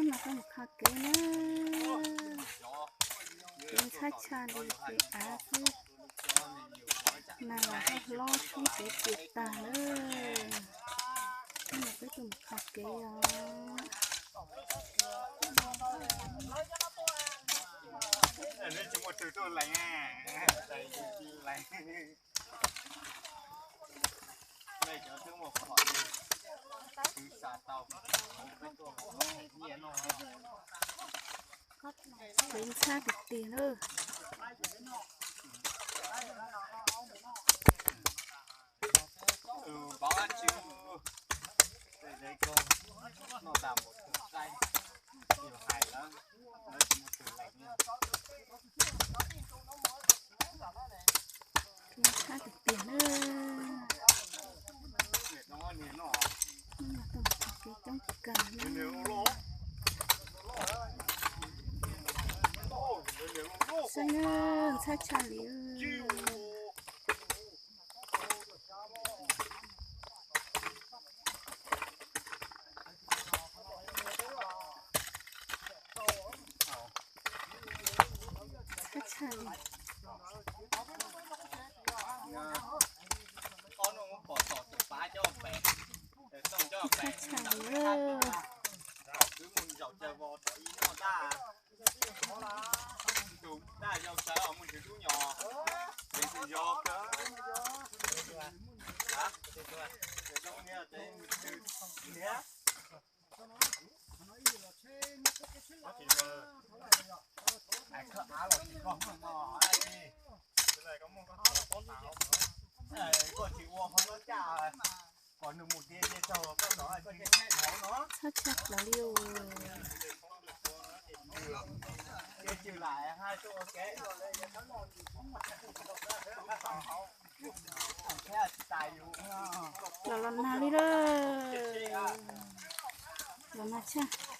Mas koj mus kho kev na. Kev ntxhab tshaj li kev av xwb. Mas los hlob hlob tshoob kev tiag tag na. Mas peb tuaj mus kho kev os. Kev ntxhab tiag tiag na. Kev ntxhab tiag tiag na. Kev coob kawg na. Saib na, ntxhab tshaj li. Ntxhab tshaj li. Ntxhab tshaj li. Ntxhab tshaj plaws li os. Los los nag li lawm. Los nag tshaj.